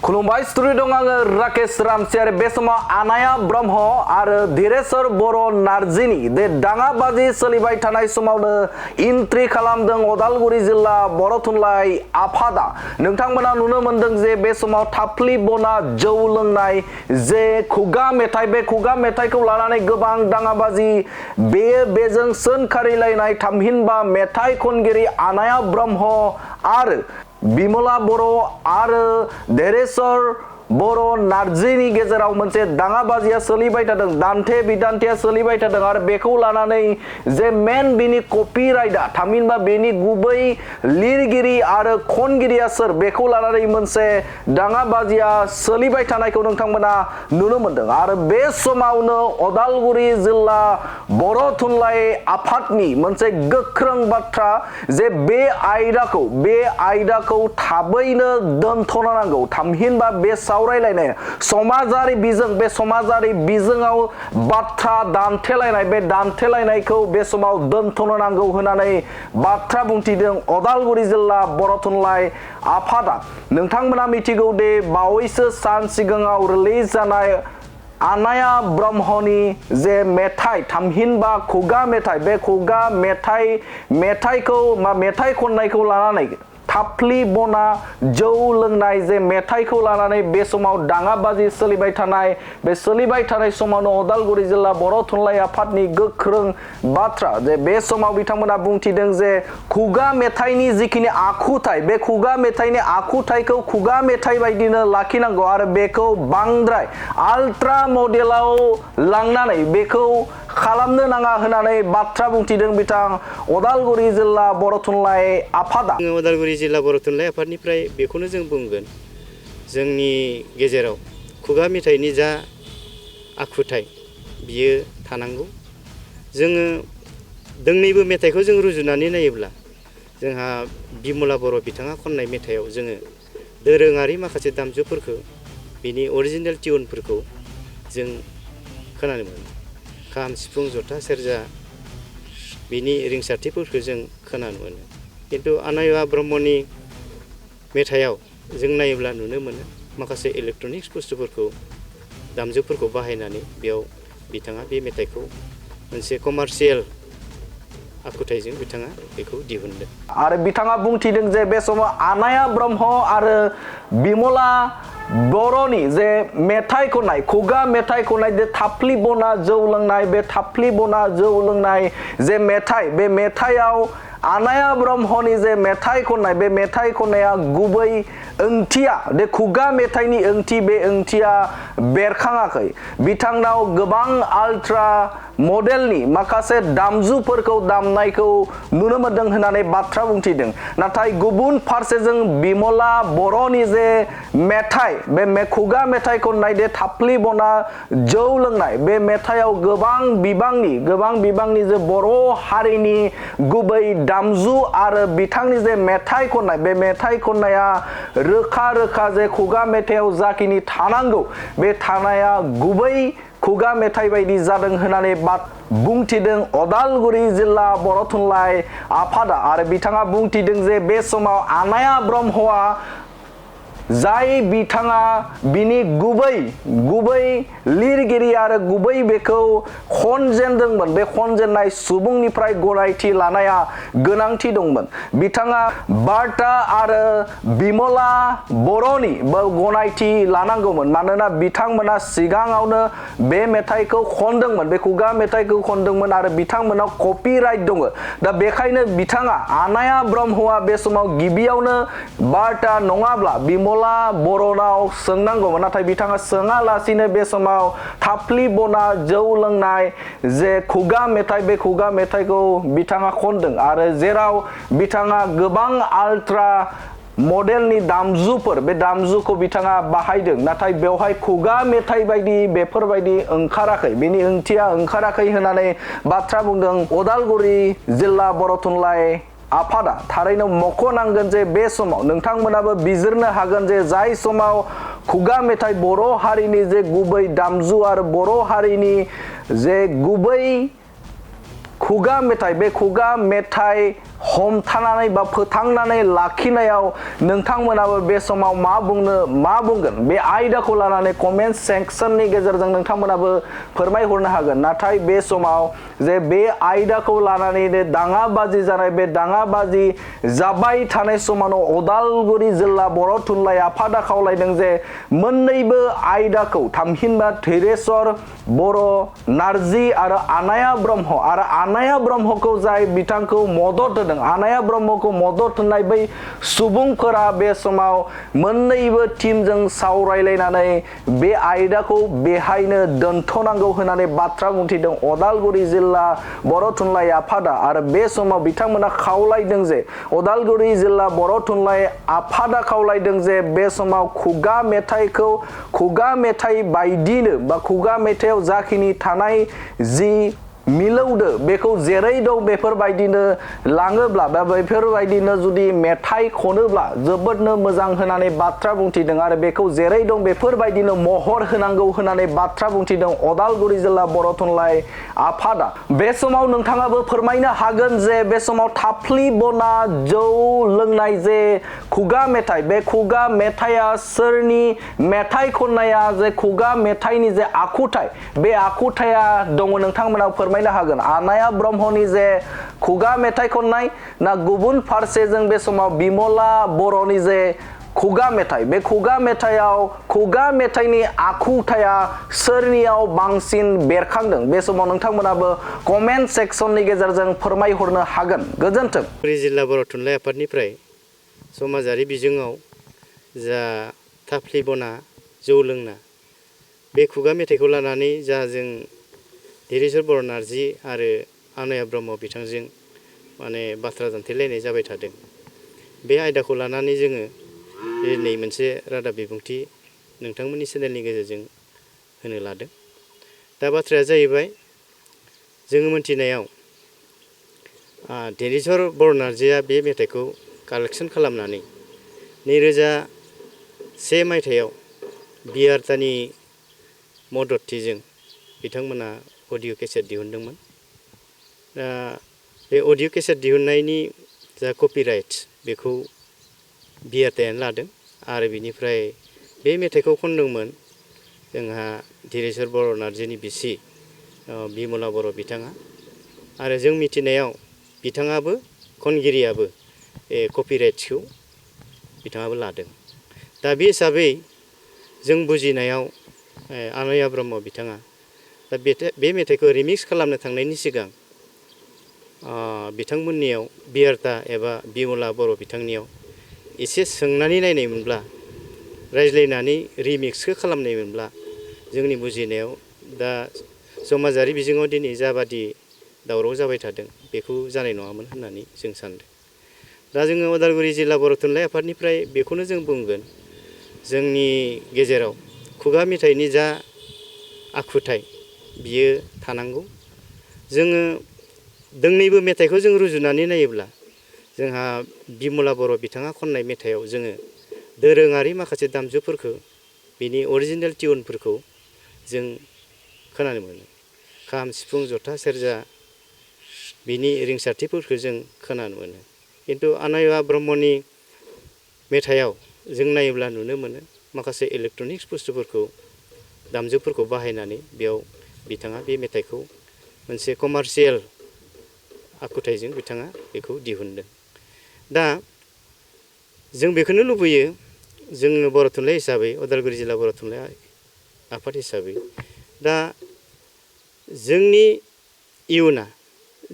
खुलुमबाय स्टुडिअ दं आङो राकेश रामसियारि बे समाव आनाया ब्रह्म आरो धीरेश्वर बर' नार्जीनि बे दाङाबाजि सोलिबाय थानाय समावनो एन्ट्रि खालामदों अदालगुरि जिल्ला बर' थुनलाइ आफादा। नोंथांमोना नुनो मोनदों जे बे समाव थाफ्लि बना जौ लोंनाय जे खुगा मेथाइ बे खुगा मेथाइखौ लानानै गोबां दाङाबाजि बेजों सोंखारिलायनाय थामहिनबा मेथाइ खनगिरि आनाया ब्रह्म आरो बिमला बर' आरो धीरेश्वर बर' नार्जीनि गेजेराव मोनसे दाङाबाजिया सोलिबाय थादों, दान्थे बिदान्थेया सोलिबाय थादों आरो बेखौ लानानै जे मेन बिनि कपिराइटआ थामहिनबा बेनि गुबै लिरगिरि आरो खनगिरिया सोर बेखौ लानानै मोनसे दाङाबाजिया सोलिबाय थानायखौ नोंथांमोना नुनो मोनदों आरो बे समावनो अदालगुरि जिल्ला बर' थुनलाइ आफादनि मोनसे गोख्रों बाथ्रा जे बे आयदाखौ थाबैनो दोनथ'नो नांगौ थामहिनबा बे सावरायलायनाय समाजारि बिजों बे समाजारि बिजोङाव बाथ्रा दान्थेलायनाय बे दान्थेलायनायखौ बे समाव दोनथ'नो नांगौ होननानै बाथ्रा बुंथिदों अदालगुरि जिल्ला बर' थुनलाइ आफादा। नोंथांमोना मिथिगौ दे बावैसो सान सिगाङाव रिलिज जानाय आनाया ब्रह्मनि जे मेथाइ थामहिनबा खुगा मेथाइ बे खुगा मेथाइखौ मेथाइ खननायखौ लानानै थाफ्लि बना जौ लोंनाय जे मेथाइखौ लानानै बे समाव दाङाबाजि सोलिबाय थानाय बे सोलिबाय थानाय समावनो अदालगुरि जिल्ला बर' थुनलाइ आफादनि गोख्रों बाथ्रा जे बे समाव बिथांमोना बुंथिदों जे खुगा मेथाइनि जिखिनि आखुथाय बे खुगा मेथाइनि आखुथायखौ खुगा मेथाइ बायदिनो लाखिनांगौ आरो बेखौ बांद्राय आल्ट्रा मडेलाव लांनानै बेखौ खालामनो नाङा होननानै बाथ्रा बुंथिदों बिथां अदालगुरि जिल्ला बर' थुनलाइ आफादा। अदालगुरि जिल्ला बर' थुनलाइ आफादनिफ्राय बेखौनो जों बुंगोन जोंनि गेजेराव खुगा मेथाइनि जा आखुथाय बियो थानांगौ। जोङो दोंनैबो मेथाइखौ जों रुजुनानै नायोब्ला जोंहा बिमला बर' बिथाङा खननाय मेथाइयाव जोङो दोरोङारि माखासे दामजुफोरखौ बिनि अरिजिनेल टिउनफोरखौ जों खोनानो मोनो। खाम सिफुं जथा सेरजा बिनि रिंसारथिफोरखौ जों खोनानो मोनो। किन्तु आनाया ब्रह्मनि मेथाइयाव जों नायोब्ला नुनो मोनो माखासे इलेक्ट्रनिक्स बुस्थुफोरखौ दामजुफोरखौ बाहायनानै बेयाव बिथाङा बे मेथाइखौ मोनसे कमार्शियेल आखुथायजों बिथाङा बेखौ दिहुनदों। आरो बिथाङा बुंथिदों जे बे समाव आनाया ब्रह्म आरो बिमला बर'नि जे मेथाइ खननाय खुगा मेथाइ खननाय जे थाफ्लि बना जौ लोंनाय बे थाफ्लि बना जौ लोंनाय जे मेथाइ बे मेथाइयाव आनाया ब्रह्मनि जे मेथाइ खननाय बे मेथाइ खननाया गुबै ओंथिया बे खुगा मेथाइनि ओंथि बे ओंथिया बेरखाङाखै। बिथांनाव गोबां आल्ट्रा मडेलनि माखासे दामजुफोरखौ दामनायखौ नुनो मोनदों होननानै बाथ्रा बुंथिदों। नाथाय गुबुन फारसेजों बिमला बर'नि जे मेथाइ बे खुगा मेथाइ खननाय दे थाफ्लि बना जौ लोंनाय बे मेथाइयाव गोबां बिबांनि जे बर' हारिनि गुबै दामजु आरो बिथांनि जे मेथाइ खननाय बे मेथाइ खननाया रोखा जे खुगा मेथाइयाव जाखिनि थानांगौ बे थानाया गुबै खुगा मेथाइ बायदि जादों होननानै बुंथिदों अदालगुरि जिल्ला बर' थुनलाइ आफादा आरो बिथाङा बुंथिदों जे बे समाव आनाया ब्रह्मआ जाय बिथाङा बिनि गुबै लिरगिरि आरो गुबै बेखौ खनजेनदोंमोन बे खनजेननाय सुबुंनिफ्राय गनायथि लानाया गोनांथि दंमोन। बिथाङा बार्ता आरो बिमला बर'नि गनायथि लानांगौमोन मानोना बिथांमोना सिगाङावनो बे मेथाइखौ खनदोंमोन बे खुगा मेथाइखौ खनदोंमोन आरो बिथांमोनाव कपिराइट दङ। दा बेखायनो बिथाङा आनाया ब्रह्मआ बे समाव गिबियावनो बार्ता नङाब्ला बिमला बर'नाव सोंनांगौमोन नाथाय बिथाङा सोङालासिनो बे समाव थाफ्लि बना जौ लोंनाय जे खुगा मेथाइ बे खुगा मेथाइखौ बिथाङा खनदों आरो जेराव बिथाङा गोबां आल्ट्रा मडेलनि दामजुफोर बे दामजुखौ बिथाङा बाहायदों नाथाय बेवहाय खुगा मेथाइ बायदि बेफोरबायदि ओंखाराखै बेनि ओंथिया ओंखाराखै होननानै बाथ्रा बुंदों अदालगुरि जिल्ला बर' थुनलाइ आफादा। थारैनो मख'नांगोन जे बे समाव नोंथांमोनाबो बिजिरनो हागोन जे जाय समाव खुगा मेथाइ बर' हारिनि जे गुबै दामजु आरो बर' हारिनि जे गुबै खुगा मेथाइ बे खुगा मेथाइ हमथानानै बा फोथांनानै लाखिनायाव नोंथांमोनाबो बे समाव मा बुंगोन बे आयदाखौ लानानै कमेन्ट सेक्सननि गेजेरजों नोंथांमोनाबो फोरमायहरनो हागोन। नाथाय बे समाव जे बे आयदाखौ लानानै दाङाबाजि जानाय बे दाङाबाजि जाबाय थानाय समावनो उदालगुरि जिल्ला बर' थुनलाइ आफादा खावलायदों जे मोननैबो आयदाखौ थामहिनबा धीरेश्वर बर' नार्जि आरो आनाया ब्रह्मखौ जाय बिथांखौ मदद होदों, आनाया ब्रह्मखौ मदद होनाय बै सुबुंफोरा बे समाव मोननैबो टीमजों सावरायलायनानै बे आयदाखौ बेहायनो दोनथ'नांगौ होननानै बाथ्रा बुंथिदों उदालगुरि जिल्ला बर' थुनलाइ आफादा। आरो बे समाव बिथांमोना खावलायदों जे उदालगुरि जिल्ला बर' थुनलाइ आफादा खावलायदों जे बे समाव खुगा मेथाइखौ खुगा मेथाइ बायदिनो बा खुगा मेथाइयाव जाखिनि थानाय जि मिलौदो बेखौ जेरै दं बेफोरबायदिनो लाङोब्ला बा बेफोरबायदिनो जुदि मेथाइ खनोब्ला जोबोदनो मोजां होननानै बाथ्रा बुंथिदों आरो बेखौ जेरै दं बेफोरबायदिनो महर होनांगौ होननानै बाथ्रा बुंथिदों उदालगुरि जिल्ला बर' थुनलाइ आफादा। बे समाव नोंथाङाबो फोरमायनो हागोन जे बे समाव थाफ्लि बना जौ लोंनाय जे खुगा मेथाइ, बे खुगा मेथाइया सोरनि मेथाइ खननाया जे खुगा मेथाइनि जे आखुथाय बे आखुथाया दङ नोंथांमोना फोरमायनो हागोन। आनाया ब्रह्मनि जे खुगा मेथाइ खननाय ना गुबुन फारसेजों बे समाव बिमला बर'नि जे खुगा मेथाइ, बे खुगा मेथाइयाव खुगा मेथाइनि आखुथाया सोरनियाव बांसिन बेरखांदों बे समाव नोंथांमोनाबो कमेन्ट सेक्सननि गेजेरजों फोरमायहरनो हागोन। गोजोन्थों। उदालगुरि जिल्ला बर' थुनलाइ आफादनिफ्राय समाजारि बिजोङाव जा थाफ्लि बना जौ लोंना बे खुगा मेथाइखौ लानानै जा जों धीरेश्वर बर' नार्जि आरो आनाया ब्रह्म बिथांजों माने बाथ्रा दान्थेलायनाय जाबाय थादों। बे आयदाखौ लानानै जोङो दिनै मोनसे रादाब बिबुंथि नोंथांमोननि चेनेलनि गेजेरजों होनो लादों। दा बाथ्राया जाहैबाय जोङो मोनथिनायाव धीरेश्वर बर' नार्जिया बे मेथाइखौ कालेक्सन खालामनानै 2001 मायथाइयाव बिआरटानि मददथिजों बिथांमोना अडिअ केसेट दिहुनदोंमोन। दा बे अडिअ केसेट दिहुननायनि जा कपिराइट बेखौ बिआरटायानो लादों आरो बिनिफ्राय बे मेथाइखौ खनदोंमोन जोंहा धीरेश्वर बर' नार्जिनि बिसि बिमला बर' बिथाङा। आरो जों मिथिनायाव बिथाङाबो खनगिरियाबो कपिराइट्सखौ बिथाङाबो लादों। दा बे हिसाबै जों बुजिनायाव आनाया ब्रह्म बिथाङा दा बे मेथाइखौ रिमिक्स खालामनो थांनायनि सिगां बिथांमोननियाव बिआरटा एबा बिमला बर' बिथांनियाव एसे सोंनानै नायनायमोनब्ला, रायज्लायनानै रिमिक्सखौ खालामनायमोनब्ला जोंनि बुजिनायाव दा समाजारि बिजोङाव दिनै जाबादि दावराव जाबाय थादों बेखौ जानाय नङामोन होननानै जों सानदों। दा जोङो उदालगुरि जिल्ला बर' थुनलाइ आफादनिफ्राय बेखौनो जों बुंगोन, जोंनि गेजेराव खुगा मेथाइनि जा आखुथाय बियो थानांगौ। जोङो दोंनैबो मेथाइखौ जों रुजुनानै नायोब्ला जोंहा बिमला बर' बिथाङा खननाय मेथाइयाव जोङो दोरोङारि माखासे दामजुफोरखौ बिनि अरिजिनेल टिउनफोरखौ जों खोनानो मोनो। खाम, सिफुं, जथा, सेरजा बिनि रिंसारथिफोरखौ जों खोनानो मोनो। खिन्थु आनाया ब्रह्मनि मेथाइयाव जों नायोब्ला नुनो मोनो माखासे इलेक्ट्रनिक्स बुस्थुफोरखौ दामजुफोरखौ बाहायनानै बेयाव बिथाङा बे मेथाइखौ मोनसे कमार्शियेल आखुथायजों बिथाङा बेखौ दिहुनदों। दा जों बेखौनो लुबैयो, जोङो बर' थुनलाइ हिसाबै उदालगुरि जिल्ला बर' थुनलाइ आफाद हिसाबै दा जोंनि इयुना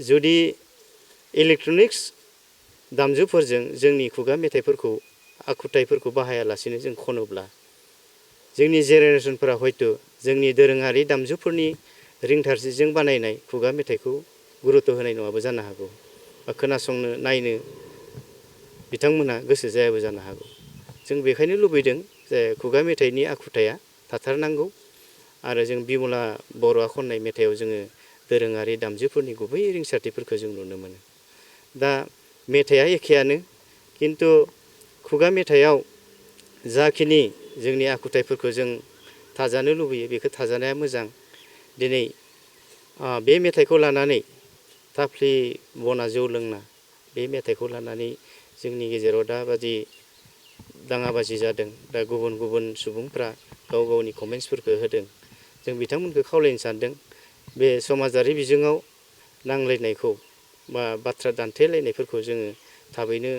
जुदि इलेक्ट्रनिक्स दामजुफोरजों जोंनि खुगा मेथाइफोरखौ आखुथायफोरखौ बाहायालासेनो जों खनोब्ला जोंनि जेनेरेसनफोरा हयथ' जोंनि दोरोङारि दामजुफोरनि रिंथारथिजों बानायनाय खुगा मेथाइखौ गुरुत्व होनाय नङाबो जानो हागौ, बा खोनासंनो नायनो बिथांमोनहा गोसो जायाबो जानो हागौ। जों बेखायनो लुबैदों जे खुगा मेथाइनि आखुथाया थाथारनांगौ आरो जों बिमला बर'आ खननाय मेथाइयाव जोङो दोरोङारि दामजुफोरनि गुबै रिंसारथिफोरखौ जों नुनो मोनो। दा मेथाइया एखेयानो, खिन्थु खुगा मेथाइयाव जाखिनि जोंनि आखुथायफोरखौ जों थाजानो लुबैयो बेखौ थाजानाया मोजां। दिनै बे मेथाइखौ लानानै थाफ्लि बना जौ लोंना बे मेथाइखौ लानानै जोंनि गेजेराव दाबादि दाङाबाजि जादों। दा गुबुन गुबुन सुबुंफ्रा गाव गावनि कमेन्ट्सफोरखौ होदों। जों बिथांमोनखौ खावलायनो सानदों बे समाजारि बिजोङाव नांलायनायखौ बा बाथ्रा दान्थेलायनायफोरखौ जोङो थाबैनो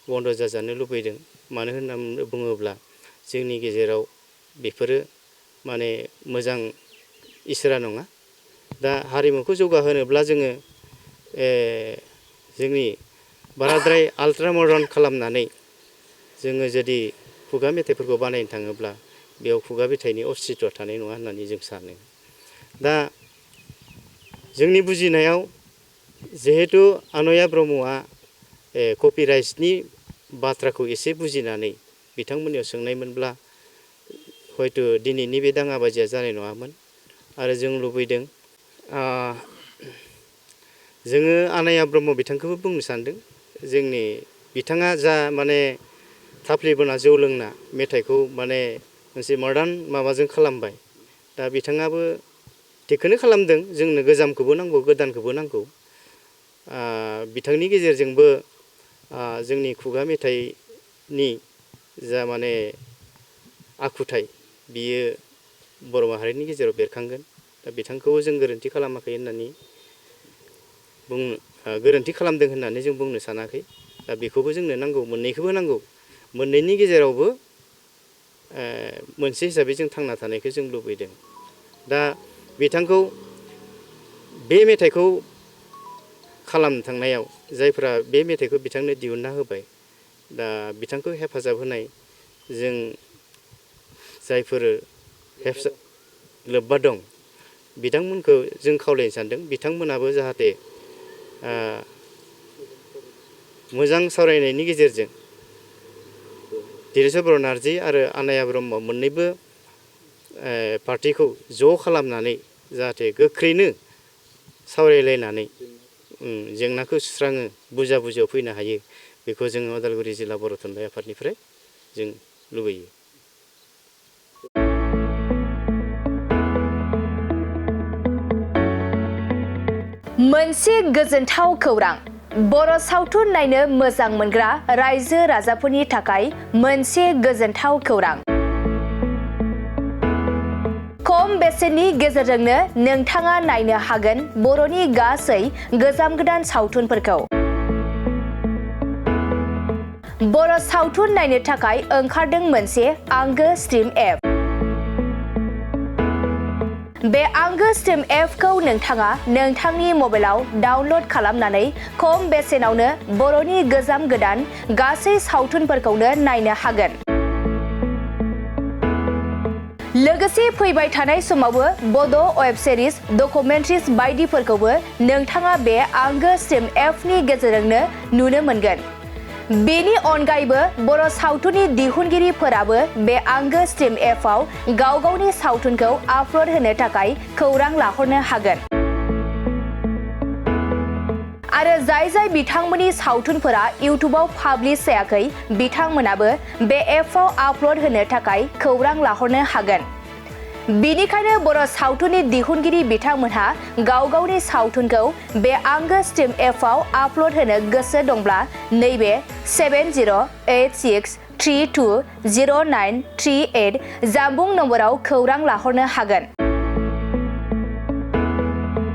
बन्द' जाजानो लुबैदों। मानो होननानै बुङोब्ला जोंनि गेजेराव बेफोरो माने मोजां इसारा नङा। दा हारिमुखौ जौगाहोनोब्ला जोङो जोंनि बाराद्राय आल्ट्रा मडार्न खालामनानै जोङो जुदि खुगा मेथाइफोरखौ बानायनो थाङोब्ला बेयाव खुगा मेथाइनि अस्तित्वआ थानाय नङा होननानै जों सानो। दा जोंनि बुजिनायाव जिहेतु आनया ब्रह्मआ कपिराइट्सनि बाथ्राखौ एसे बुजिनानै बिथांमोननियाव सोंनायमोनब्ला हयथ' दिनैनि बे दाङाबाजिया जानाय नङामोन। आरो जों लुबैदों जोङो आनया ब्रह्म बिथांखौबो बुंनो सानदों जोंनि बिथाङा जा माने थाफ्लिबोना जौ लोंना मेथाइखौ माने मोनसे मडार्न माबाजों खालामबाय। दा बिथाङाबो थिगखौनो खालामदों। जोंनो गोजामखौबो नांगौ गोदानखौबो नांगौ। बिथांनि गेजेरजोंबो जोंनि खुगा मेथाइनि जा माने आखुथाय बियो बर' माहारिनि गेजेराव बेरखांगोन। दा बिथांखौबो जों गोरोन्थि खालामाखै होननानै गोरोन्थि खालामदों होननानै जों बुंनो सानाखै। दा बेखौबो जोंनो नांगौ, मोननैखौबो नांगौ। मोननैनि गेजेरावबो मोनसे हिसाबै जों थांना थानायखौ जों लुबैदों। दा बिथांखौ बे मेथाइखौ खालामनो थांनायाव जायफ्रा बे मेथाइखौ बिथांनो दिहुनना होबाय, दा बिथांखौ हेफाजाब होनाय जों जायफोर लोब्बा दं बिथांमोनखौ जों खावलायनो सानदों बिथांमोनाबो जाहाथे मोजां सावरायनायनि गेजेरजों धीरेश्वर बर' नार्जी आरो आनया ब्रह्म मोननैबो पार्टिखौ ज' खालामनानै जाहाथे गोख्रैनो सावरायलायनानै जेंनाखौ सुस्राङो, बुजा बुजियाव फैनो हायो, बेखौ जोङो उदालगुरि जिल्ला बर' थुनलाइ आफादनिफ्राय जों लुबैयो। मोनसे गोजोनथाव खौरां। बर' सावथुन नायनो मोजां मोनग्रा रायजो राजाफोरनि थाखाय मोनसे गोजोनथाव खौरां। खम बेसेननि गेजेरजोंनो नोंथाङा नायनो हागोन बर'नि गासै गोजाम गोदान सावथुनफोरखौ। बर' सावथुन नायनो थाखाय ओंखारदों मोनसे आंगो स्ट्रिम एप। बे आंगो स्ट्रिम एपखौ नोंथाङा नोंथांनि मबाइलाव डाउनल'ड खालामनानै खम बेसेनावनो बर'नि गोजाम गोदान गासै सावथुनफोरखौनो नायनो हागोन। लोगोसे फैबाय थानाय समावबो बड' वेब सिरिज, डकुमेन्ट्रिज बायदिफोरखौबो नोंथाङा बे आंगो स्ट्रिम एपनि गेजेरजोंनो नुनो मोनगोन। बेनि अनगायैबो बर' सावथुननि दिहुनगिरिफोराबो बे आंगो स्ट्रिम एपआव गाव गावनि सावथुनखौ आपल'ड होनो थाखाय खौरां लाहरनो हागोन। आरो जाय बिथांमोननि सावथुनफोरा इउटुबाव पाब्लिश जायाखै बिथांमोनाबो बे एपआव आपल'ड होनो थाखाय खौरां लाहरनो हागोन। बेनिखायनो बर' सावथुननि दिहुनगिरि बिथांमोनहा गाव गावनि सावथुनखौ बे आंगो स्ट्रिम एपआव आपल'ड होनो गोसो दंब्ला नैबे 7086320938 जानबुं नम्बराव खौरां लाहरनो हागोन।